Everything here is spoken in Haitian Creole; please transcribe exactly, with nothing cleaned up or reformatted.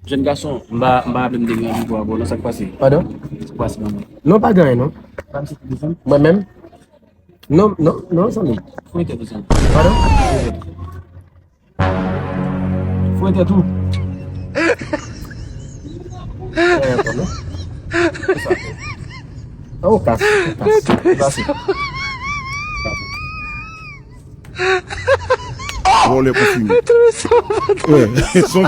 Jèn gason, m pa, m pa vle m degranje pou avè w, non, sa k pase? Padon? Sa k pase, manman? Non, pa gen anyen, non. Pa m se telefòn? Mwen menm? Non, non, non, zanmi. Fouye tèt ou, zanmi. Padon? Fouye tèt ou. Fouye tèt ou. Fouye tèt ou. Sa. An, ou kas, ou kas. Ou kas. Vòlè konfime. Wè, son